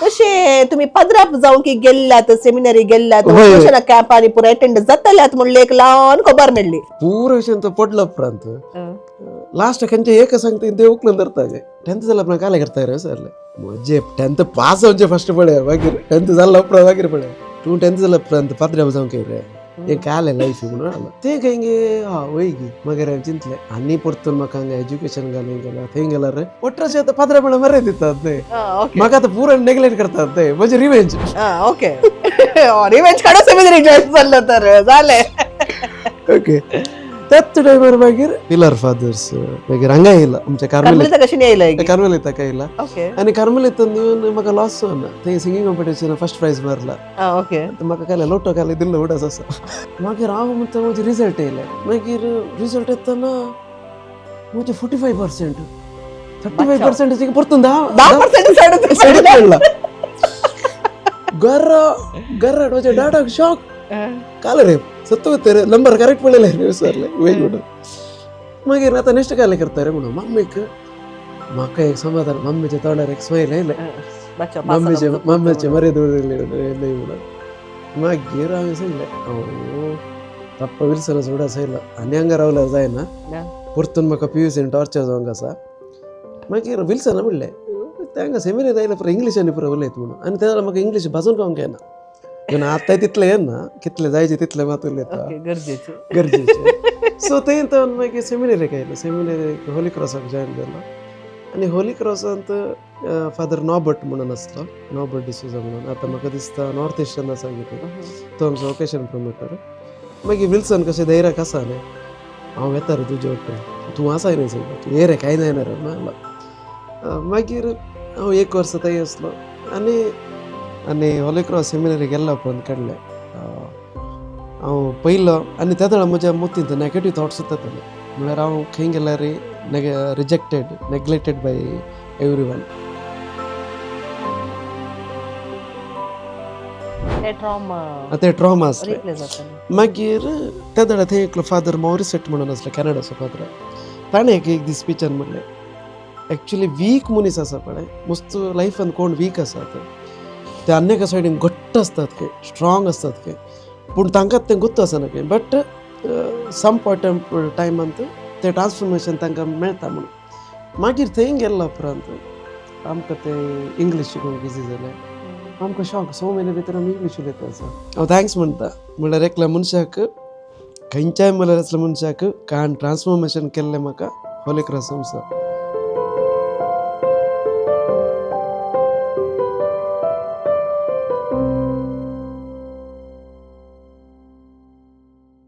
कशें तुमी पदराप जावंक गेल्ल्यात, सेमिनरी गेल्ल्यात, वय. ट्युशना कॅम्पानी पुरो अटेंड जातल्यात म्हणले एक ल्हान खबर मेळ्ळी. पुरो अशें तो पडलो उपरांत लास्ट खंयचे एक सांगता ते उखलून धरता. टेंथ जाल्या उपरांत काले करता रे सरले म्हजे टेंथ पास जावचे फस्ट पळय, मागीर टेंथ जाल्या उपरांत मागीर पळय. तूं टेंथ जाल्या उपरांत पाद्र्याब जावंक रे, हे काले लायफ म्हणून आलो ते खंय. हा वय गी, मागीर हांवें चिंतलें आनी परतून म्हाका हांगा एज्युकेशन घालूंक गेला थंय गेल्यार 18 आतां पाद्र्यापणा मरे दितात ते. म्हाका आतां पुरो नेग्लेक्ट करतात ते, म्हजे रिवेंज. ओके, रिवेंज काडून सेमिनरी जॉईन जाल्लो तर जालें. ओके, त्याच टायमार मागीर पिलर फादर्स मागीर हांगा येयला आमच्या कार्मेलीत. कार्मेलीता कशी येयलं? कार्मेलीताक येयला. आनी कार्मेलीतान येवन म्हाका लॉस जावना, थंय सिंगींग कॉम्पिटिशन फर्स्ट प्रायज मारला. आतां म्हाका काले लोटो काले दिल्लो उडास आसा. मागीर हांव म्हणटा म्हजे रिजल्ट येयले. मागीर रिजल्ट येतना म्हजे 45%, 35% परतून 10 10% सायडीक पडला. गर्र गर्र म्हज्या डाडाक शॉक. काल रे सत्य रे नंबर करेक्ट पडलेले रे विसरले वेग म्हणून. मागीर आतां नेक्स्ट काले करता रे म्हणून मम्मीक म्हाका एक समाधान, मम्मीच्या तोंडार एक स्मायल येयलें, मम्मीचे मम्मीचे मर्याद उरले म्हणून. मागीर हांवें सांगलें, हांव पप्पा विल्सना सोडा सांगलो आनी हांगा रावल्यार जायना, परतून म्हाका पीयूसीन टॉर्चर जावंक आसा. मागीर विल्सना म्हणलें ते हांगा सेमिनार आयल्या पुरो इंग्लिशान पुरो उलयत म्हणून. आनी तेन्ना म्हाका इंग्लीश भाजून खावंक येना, पूण आतां तितलें येना, कितलें जायचें तितलें मात उलयता. गरजेचें. गरजेचें. सो थंय तो मागीर सेमिनरीक आयलो. सेमिनरीक होली क्रॉसाक जॉयन जालो आनी होली क्रॉसांत फादर नॉबर्ट म्हणून आसलो, नॉबर्ट डिसोजा म्हणून. आतां म्हाका दिसता नॉर्थ इस्टर्न आसा कितें तो, आमचो वोकेशन प्रमोटर. मागीर विल्सन कशें धैर्याक आसा न्ही, हांव येता रे तुजे वाटेन, तूं आसाय न्ही सगळें, तूं ये रे, कांय जायना रे म्हणलो. मागीर हांव एक वर्स थंय आसलो आनी आनी होली क्रॉस सेमिनरी गेल्ल्या उपरांत काडलें हांव पयलो. आनी त्या वेळार म्हज्या मतींत नेगेटीव थॉट्स येताले, म्हळ्यार हांव खंय गेल्यार rejected, neglected by every one. ते ट्रॉमा. ते ट्रॉमा आसले. रिप्ले जाताले. मागीर त्या वेळार थंय एकलो फादर मॉरिसेट म्हणून आसलो, कॅनडाचो फादर. ताणें एक एक दीस स्पिचान म्हणलें, एक्चुली वीक मनीस आसा पळय, मस्त लायफान कोण वीक आसा ते आनी एका सायडीन घट्ट आसतात खंय, स्ट्रॉंग आसतात खंय, पूण तांकां तें गुत्त आसना खंय, बट सम पॉयंट टायमांत तें ट्रान्सफॉर्मेशन तांकां मेळटा म्हणून. मागीर थंय गेल्ल्या उपरांत आमकां तें इंग्लीश शिकोवंक इजी जालें. आमकां शॉक, 6 म्हयने भितर आमी इंग्लीश उलयता आसा. हांव thanks म्हणटा, म्हणल्यार एकल्या मनशाक, खंयच्याय म्हणल्यार असल्या मनशाक कान ट्रान्सफॉर्मेशन केल्लें म्हाका होली क्रॉस संस्था.